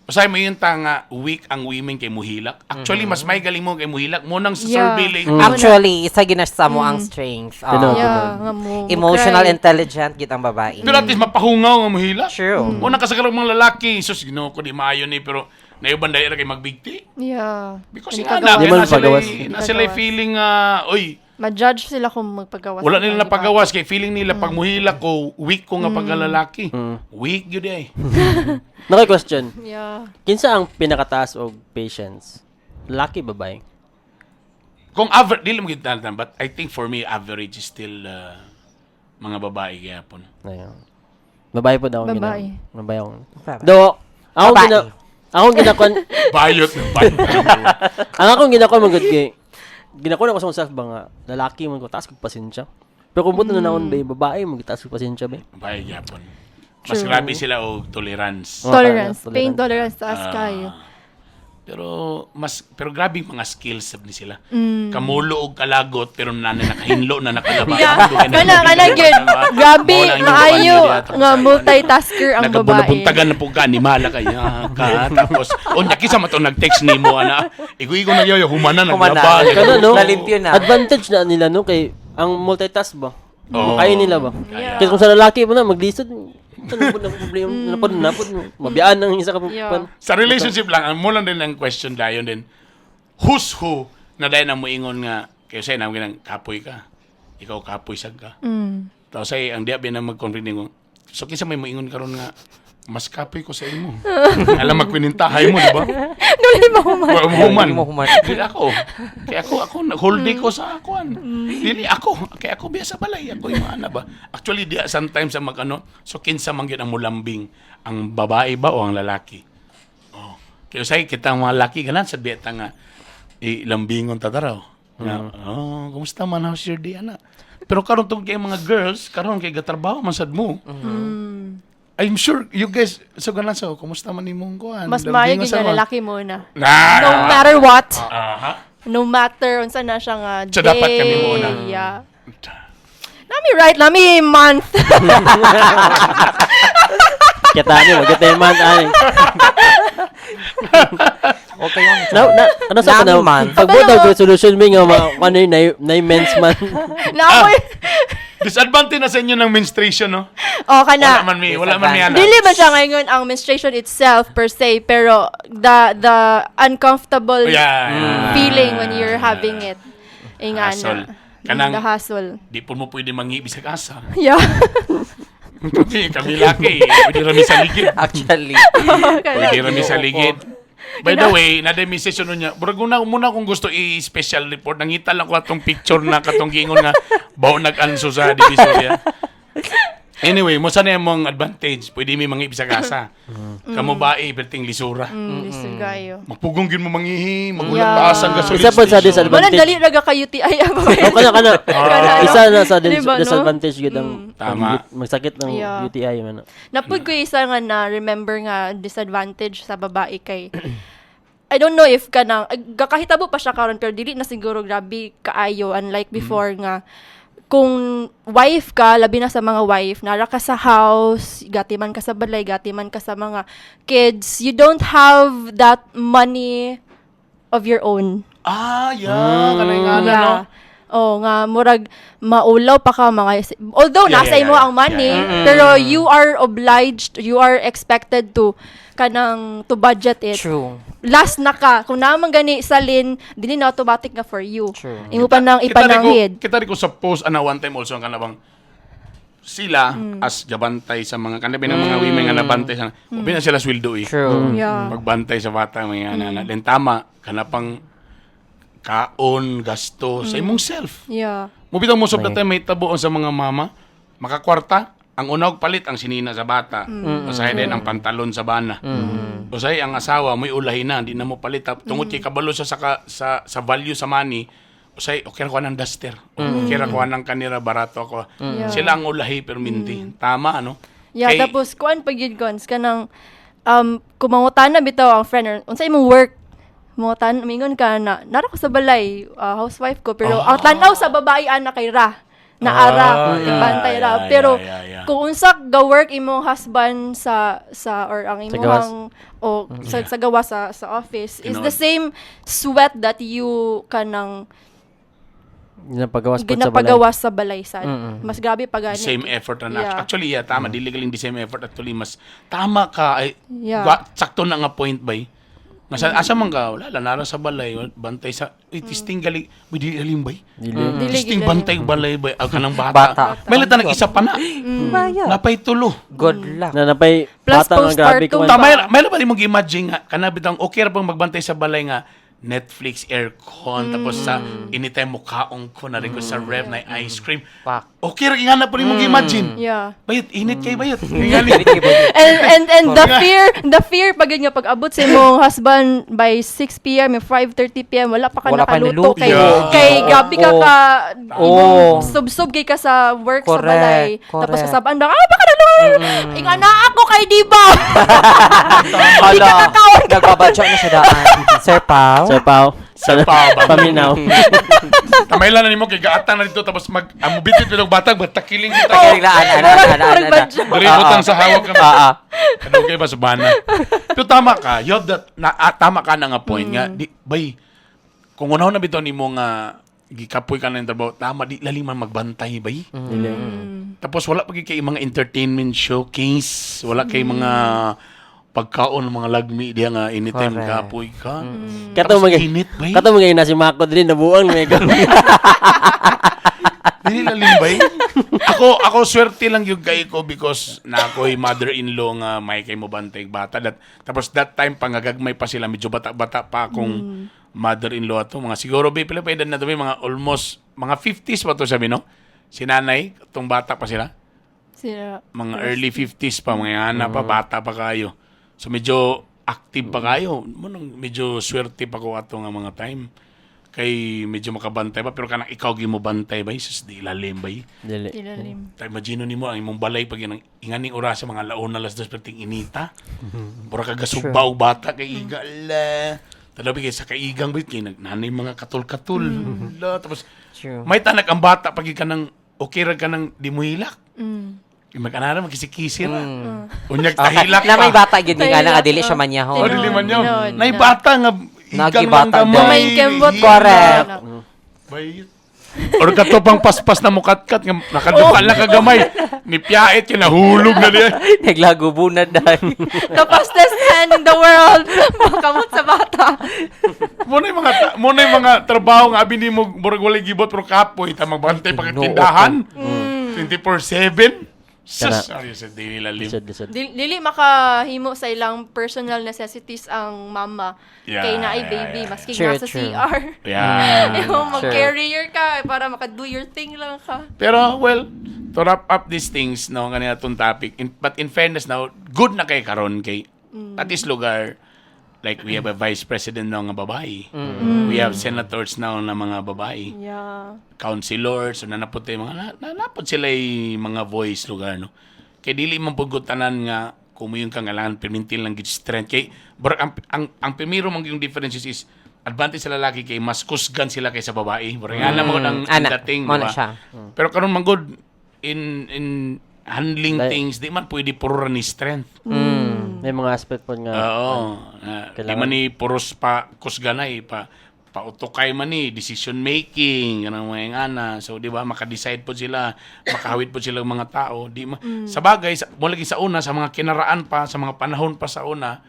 Basahin mo yung tanga, weak ang women kay muhilak. Actually, mas may galing mo kay muhilak. Munang sa survey lately. Actually, isa ginasa mo ang strength. Oh. Tinuod. Yeah, nga mo Emotional cry. intelligent gid ang babae. Pero at least mapahungaw nga muhilak. True. Unang kasagarong mga lalaki, sus, ginoo ko, di maayo ni, pero naiban dahil kay magbigti. Yeah. Because Hindi nga na, Di man na sila, pagawas. na sila feeling, ah, oy, Ma-judge sila kung magpagawas. wala sila, nila di ba? napagawas kay feeling nila pag muhilak ko, weak ko nga pagkalalaki. Weak yun eh. Naka question. Yeah. Kinsa ang pinakataas og patience? Laki babae? Kung average, dili mo gid tanan, but I think for me average is still mga babae gyapon. Ayun. Babae po daw ang gina. Babae. Babae akong. Babae. Do, akong Babae. gina akong ginakuan Bayot na bayot. ang akong ginakuan man gud kay ginakuan ako sa akong self ba nga lalaki man ko taas kog pasensya. Pero kung buto na naon ba babae mo gitaas kog pasensya ba. Babae gyapon. Mas grabe sila og tolerance. Oh, Tolerance. tama, Pain tolerance. tolerance taas kayo. Pero mas pero grabe mga skills sab ni sila. Kamulo og kalagot pero nanay nakahinlo na nakalaba. Yeah. Kana kana gyud. Grabe maayo nga multitasker ang babae. Nagabuntagan na po ka animala kaya ka tapos unya kisa man to nag-text nimo ana igo-igo na yoyo humana Humana. naglaba. Kana no. Nalimpyo na. Advantage na nila no kay ang multitask ba. Oo. Kaya nila ba? Yeah. Kaya kung sa lalaki mo na maglisod, ano po na problema, napod napod mabiyaan ang isa ka Yeah. Sa relationship lang, ang mo lang din ang question dayon din. Who's who na dayon ang moingon nga kayo say namin ginang kapoy ka. Ikaw kapoy sad ka. Tapos say ang diya ba na mag-conflict nimo. So kinsa may moingon karon nga mas kapoy ko sa imo. Alam magkwinintahay mo, di ba? Dili ba human? Wa human. Dili mo human. Dili ako. Kaya ako ako whole day ko sa akuan. Dili ako. Kaya ako biya sa balay ako yung mga ana ba. Actually di sometimes ang magano so kinsa man gyud ang mulambing ang babae ba o ang lalaki? Oh. Kaya say kita ang mga laki ganan sa biya ta nga ilambingon ta daraw. Nga, oh, kumusta man, how's your day ana? Pero karon tong kay mga girls, karon kay gatrabaho man sad mo. I'm sure you guys so ganan so kumusta man imong kuan? Mas maayo Lambingon gyud sa nga mga- lalaki muna. Na, No matter what. Aha. No matter unsa na siya nga So, dapat kami muna. Yeah. Nami right, nami month. Kita ni magkatay man ay. Okay lang. Na, na, ano sa Nami kana man. pagbuot og resolution mi nga mga ano na na men's man. Naamoy. Disadvantage na sa inyo ng menstruation, no? Oh, kana. Wala man mi, wala man mi ana. Dili ba siya ngayon ang menstruation itself per se, pero the uncomfortable Yeah. feeling when you're having it. Inga Hassle. na. Kanang- The hassle. Di po mo pwede mangibi sa kasa. Yeah. Kami, kami laki. Pwede rami sa ligid. Actually. Pwede rami sa ligid. By the way, na message nun niya. Murag una muna kung gusto i-special report, nangita lang ko atong picture na katong giingon nga bao nag-anso sa Divisoria. Anyway, mo sa na mong advantage, pwede mi mangibi sa kasa. Kamo bae, perting lisura. Lisod kayo. Magpugong gyud mo mangihi, magulat Yeah. taas ang gasolina. Isa po sa station. disadvantage. Wala dali raga ka UTI ang babae. Oh, kana kana. Kana, Isa na sa Di ba, no? disadvantage gyud ang Tama. magsakit ng Yeah. UTI man. Napud ko isa nga na remember nga disadvantage sa babae kay I don't know if kanang gakahitabo pa siya karon pero dili na siguro grabe kaayo unlike before nga kung wife ka, labi na sa mga wife, nara ka sa house, gatiman ka sa balay, gatiman ka sa mga kids, you don't have that money of your own. Ah, yeah, kanay nga na, no? Yeah. Oh, nga murag maulaw pa ka mga although nasa imo ang money, pero you are obliged, you are expected to kanang to budget it. True. Last na ka kung naman gani salin dili na automatic nga for you. True. Imo pa nang Kita rin ko- ipananghid. Kita rin ko sa post ana one time also ang kanabang sila as gabantay sa mga kanabi ng mga women nga nabantay sa mm. na sila sweldo eh. True. Yeah. Pagbantay sa bata mga ana Then tama kanapang kaon gasto sa imong self. Yeah. Mubitaw mo of the time may tabuon sa mga mama, makakwarta, ang una og palit ang sinina sa bata. Usahay din ang pantalon sa bana. Usahay ang asawa mo'y ulahin na, di na mo palit. Tungod kay kabalo siya sa, sa value sa money, usahay okay ra ko ng duster. Okay ra ko ng kanira barato ako. Yeah. Sila ang ulahi pero minti. Tama ano? Yeah, Kay- tapos kuan pag yun cons kanang kumangutan na bitaw ang friend or unsa imong work mangutan mingon ka na nara ko sa balay housewife ko pero ang tan-aw sa babae ana kay ra na ara yeah, bantay ra pero kung unsa ga work imong husband sa or ang Sa gawas. imong o sa gawa sa office is the Tinuod. same sweat that you kanang Ginapagawas po sa balay. ginapagawas sa balay sad mas grabe pa gani Same effort na Yeah. actually yeah tama dili galing the same effort actually mas tama ka ay Yeah. sakto na nga point bay nga sa asa man ka wala lang nara sa balay bantay sa uy testing gali uy dili alim bay Dili. Dili testing gid bantay balay bay ang kanang bata, Bata. may lata nag isa pa na napay tulo Good luck. Na napay Plus bata nga grabe postpartum kuan. pa. tama may ba mong imagine nga kana bitang okay ra bang magbantay sa balay nga Netflix aircon tapos sa anytime mo kaong ko na rin ko sa ref na ice cream Pak. okay ra nga na po mong imagine Yeah. bayot init kay bayot Ingali. And the fear pag yun nga pag abot sa imong husband by 6 PM or 5:30 PM wala pa ka Wala pa nakaluto niluto. kay kay gabi ka Oo. ka Oo. subsub kay ka sa work sa Correct, balay tapos correct. kasabaan ba baka na inga na ako kay di ba di ka Hala. kakaon. Nagbabadya na siya daan. Sir Pao? Sir Pao. Sir Pao ba? Paminaw. Tamay lang na nimo kay gaatan na dito tapos mag amubit it og batag batakiling kita. Takiling na, ana, ana, ana, ana, Murag ana. badya. Diri butang sa hawak ka. Ah, ah. Kadugay ba sa bana? Pero tama ka, you have that na, tama ka na nga point nga di bay kung unahon na bitaw nimo nga gikapoy ka na ng trabaho, tama di lalim man magbantay bay. Dili. Tapos wala pa gyud kay mga entertainment showcase, wala kay mga pagkaon mga lagmi diha nga anytime Correct. kapoy ka. Kato Tapos mga init bay. Kato mga na si Mako diri nabuang may Dili lalim bay. Ako swerte lang yung kay ko because na ako'y mother-in-law nga may kay mo bantay bata that tapos that time pangagagmay pa sila medyo bata-bata pa akong mother-in-law ato mga siguro be pila pa edad na to be, mga almost mga 50s pa to sabi no. Si nanay, tong bata pa sila. Sila. Mga early 50s pa, mga ana pa, bata pa kayo. So medyo active pa kayo. Munong medyo swerte pa ko ato nga mga time. Kay medyo makabantay pa pero kanang ikaw gi mo bantay ba sus di lalim bay. Dili. Ilalim. Ta imagine nimo ang imong balay pag inang inganing oras sa mga laon 2:00 perting inita. Mura ka gasugba og bata kay iga la. Tanabi kay sa kaigang ba kay nagnanay mga katul-katul. La tapos True. may tanak ang bata pag ka nang okay ra ka nang di mo hilak. Mm. Mag-anara magkisi-kisi ra. Unyag tahilak Na may pa. bata gyud nga nga dili siya manyahon. Oh, dili man yun. Tinuod, Nay tinuod. bata nga igang lang Nagibata gamay. Gamay kembot. Correct. Bay. Or kato pang paspas na mukatkat nga nakaduka lang kagamay. Ni piait kay nahulog na diya. Naglagubunad dahil. The fastest hand in the world. Makamot sa bata. Mo na yung mga trabaho nga abi nimo murag walay gibot pero kapoy ta magbantay pa kag Tinuod. tindahan. 24/7. Sus, Kana. sorry sa dili lalim. Lisod, lisod. Dili makahimo sa ilang personal necessities ang mama. Yeah, Kay naay yeah, baby, yeah. maski True, nasa true. CR. Yeah. Yung mag-carrier ka para maka-do your thing lang ka. Pero well, to wrap up these things no kanina tong topic. But in fairness now, good na kay karon kay at least lugar like we have a vice president now nga babae. We have senators now na mga babae. Yeah. Councilors, so nanapot tayo mga nanapot sila mga voice lugar no. Kay dili man pud gud tanan nga kumuyon kang kailangan permintil lang gid strength kay murag ang primero man yung differences is advantage sa lalaki kay mas kusgan sila kaysa babae. Murag nga mo ang Ana, dating, mo di na ba? siya. Pero karon man gud in handling things di man pwede puro ra ni strength. May mga aspect po nga. Oo. Na, di Kailangan. man ni puros pa kusganay pa pautukay man ni decision making kanang mga ingana. So di ba maka-decide po sila, makahawid po sila ng mga tao. Di ma, sa bagay sa, mo lagi sa una sa mga kinaraan pa sa mga panahon pa sa una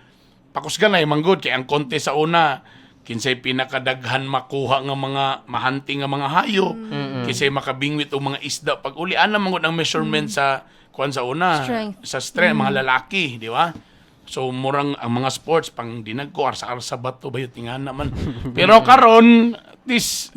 pakusganay man gud kay ang konti sa una kinsay pinakadaghan makuha nga mga mahanting nga mga hayop, kinsay makabingwit og mga isda pag uli ana man gud ang measurement sa kuan sa una Strength. sa strength mga lalaki, di ba? So murang ang mga sports pang dinag ko arsa-arsa bato ba yun tingana man. Pero karon this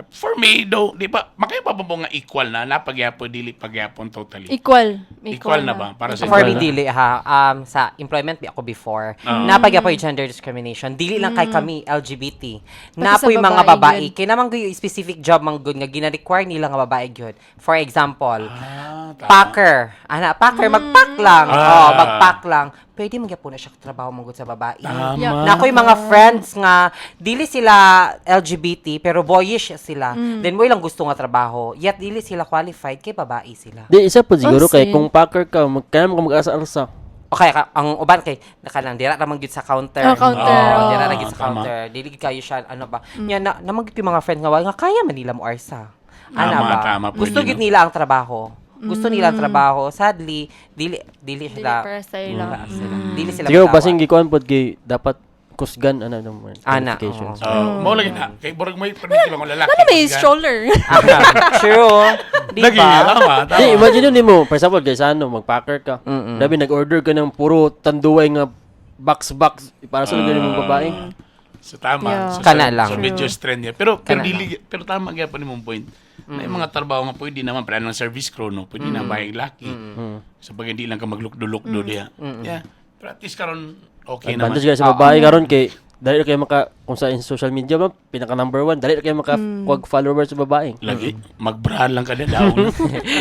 for me though, di ba makaya pa ba mo nga equal na napagyapon dili pagyapon totally. Equal. Equal na ba para sa For inyo? me, dili ha. Sa employment bi ako before. Oo. Napagyapoy gender discrimination. Dili lang kay kami LGBT. Pati Napoy sa mga babae babae. yun. Kay naman gyud specific job man gud nga gina-require nila nga babae gyud. For example, Ah, tama. packer. Ana, packer magpack lang. Ah. Oh, magpack lang. Pwede man gyapon na siya trabaho man gud sa babae. Tama. Yeah. Na ako'y mga friends nga dili sila LGBT pero boyish sila. Then mo ilang gusto nga trabaho. Yet dili sila qualified kay babae sila. Di isa po siguro Oh, kay see. kung packer ka, kaya mo ka mag-asa-arsa. Okay, ang uban kay nakalang dira ra man gyud sa counter. Oh, counter, Oo, oh. dira ra gyud sa Tama. counter. Dili gyud kayo siya ano ba. Nya na naman gyud yung mga friend nga nga kaya man nila mo arsa. Ana Tama, ba? tama, pwede, Gusto gyud no? nila ang trabaho. Gusto nila ang trabaho. Sadly, dili dili Dili sila para sa ila. para sila. Dili sila Siguro matawag. basing gikuan pod kay dapat kusgan ana ng mga Ana, qualifications. oo. Oh, mao lagi na. Kay murag may permit lang ang lalaki. Ano may kusgan. stroller? Ah, true. Di Lagi, ba? tama, tama. Di, imagine yun nimo, for example, guys, ano, magpacker ka. Dabi nag-order ka ng puro tanduay nga box-box para sa lugar mong babae. So tama. Yeah. So, Kana so, lang. So medyo strength niya. Pero pero Kana dili pero tama gyud pa nimong point. Na yung mga trabaho nga pwede naman para ng service crew no, pwede na bayag laki. So pag hindi lang ka maglukdo-lukdo diha. Yeah. Pero at least karon okay naman. Advantage guys sa babae karon kay Dali ra kayo maka kung sa social media ba pinaka number one, dali ra kayo maka kuwag followers sa babae. Lagi, mag-brand lang ka na daw.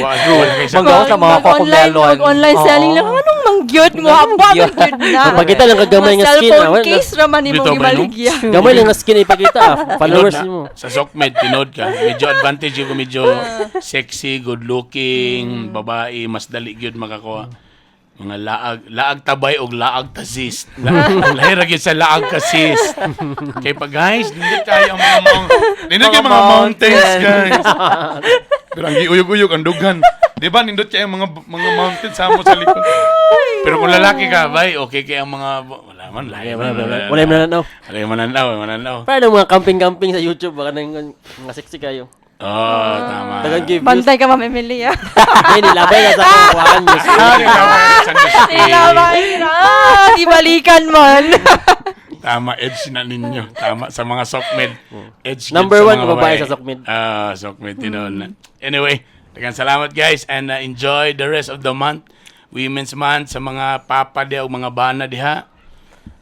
Wala kayo sa Manggawas sa mga Mag-online, cocomelon. mag-online Oo. selling lang. Anong mangyod mo? Aba, mangyod na. Magpakita lang kagamay Mga nga skin, cellphone ah. Wala na. case raman imong Bitaw ba, no? ibaligya. Gamay lang nga skin ipakita, ah. Followers Tinod na. nimo. Sa SOCMED, tinod ka. Medyo advantage yung medyo sexy, good looking, babae, mas dali gyud makakuha. Mga laag, laag tabay og laag tasis. Lahi ra gyud sa laag kasis. Kay pa guys, nindot kayo ang mga nindot kayo Mga mga mountains, mountain. guys. Pero ang giuyog-uyog ang dughan. Di ba nindot kayo ang mga mountains sa mo sa likod. Pero kung lalaki ka, bay, okay kay ang mga wala man lahi. Wala wala wala mananaw. Wala mananaw, mananaw. Parang mga camping-camping sa YouTube baka nang mga sexy kayo. Oh, tama. Dagang give views. Bantay ka, Ma'am Emilia. Ay, nilabay na sa akong kuhaan. Ah, nilabay sa newsfeed. Nilabay na. Ah, Ibalikan man. Tama, edge na ninyo. Tama, sa mga SOCMED. Edge gid Number sa one mga babae sa SOCMED. Ah, SOCMED, tinuod na. Anyway, daghang salamat guys and enjoy the rest of the month. Women's Month sa mga papa diha o mga bana diha.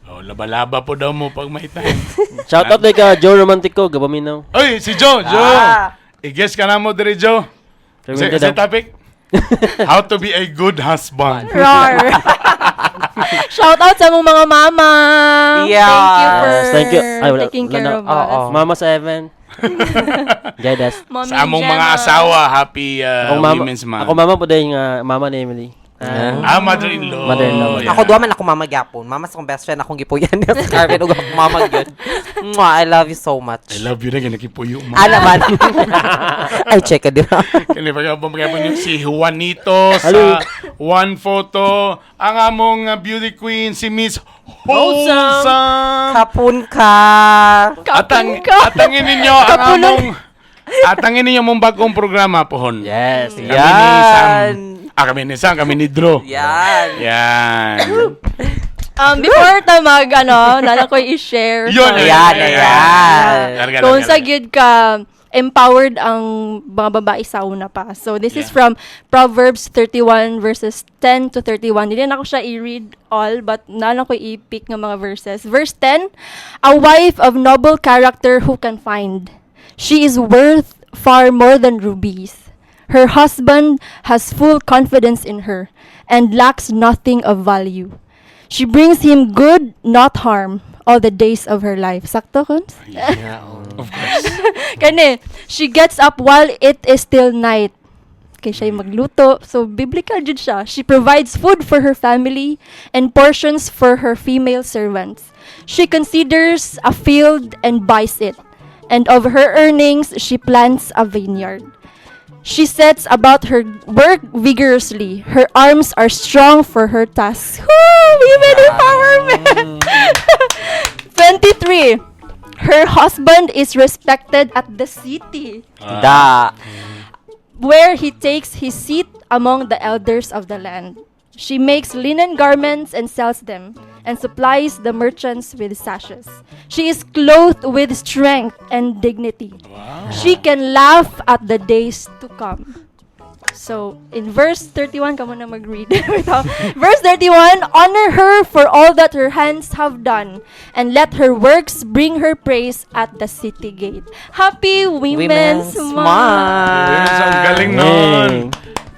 Oh, laba-laba po daw mo pag may time. Shout out kay ka Joe Romantico, Gabaminaw. Oy, si Joe, Joe. Ah. I-guess ka na mo diri, Joe. Sa, Recommended sa daw. topic? How to be a good husband. Roar. Shout out sa mong mga mama. Yeah. Thank you for Yes, thank you. Ay, wala- taking wala care na. of us. Oo. Mama 7. Guide us. Mommy Sa among Gemma. mga asawa, happy Akong mama, Women's Month. ako mama po dahil nga mama ni Emily. Ah, Ah, mother-in-law. Mother-in-law. Yeah. Ako duha man ako mama gyapon. Mama sa akong best friend akong gipuyan niya sa Carmen ug akong mama gyud. Mwah, I love you so much. I love you na, ginakipuyo mo. Ana man. Ay, check ka dira. Kani pa pa yung si Juanito sa Hello. One Photo. Ang among beauty queen si Miss Wholesome. Wholesome. Kapun ka. Atang Kapun ka. atangin ninyo ang Kapulong. among atangin ninyo mong bagong programa pohon. Yes. Kami ni Sam. Yan. Ah, kami ni Sam, kami ni Drew. Yan. Yan. Before ta mag, ano, nala ko i-share. Yun, Ayan, ayan. Larga, Kung larga, sa larga. gyud ka empowered ang mga babae sa una pa. So this is Yeah. from Proverbs 31 verses 10 to 31. Hindi na ako siya i-read all but nalang ko i-pick ng mga verses. Verse 10, "A wife of noble character who can find. She is worth far more than rubies. Her husband has full confidence in her and lacks nothing of value. She brings him good, not harm, all the days of her life." Sakto, Kuns? Of course. Kani, she gets up while it is still night. Kay siya magluto. So, biblical jud siya. She provides food for her family and portions for her female servants. She considers a field and buys it. And of her earnings, she plants a vineyard. She sets about her work vigorously. Her arms are strong for her tasks. Woo! Women empowerment! 23. Her husband is respected at the city, Da. where he takes his seat among the elders of the land. She makes linen garments and sells them, and supplies the merchants with sashes. She is clothed with strength and dignity. She can laugh at the days to come. So, in verse 31, kamo na mag-read. Verse 31, "Honor her for all that her hands have done, and let her works bring her praise at the city gate." Happy Women's Women's Month! Month. Yes, ang galing nun.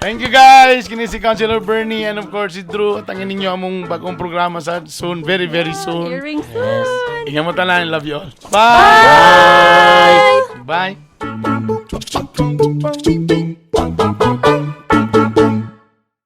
Thank you guys. Kini si Councilor Bernie and of course si Drew. Atangin ninyo among bagong programa sa soon. Very, very soon. Hearing soon. Ingat mo tanan. Love you all. Bye! Bye! Bye!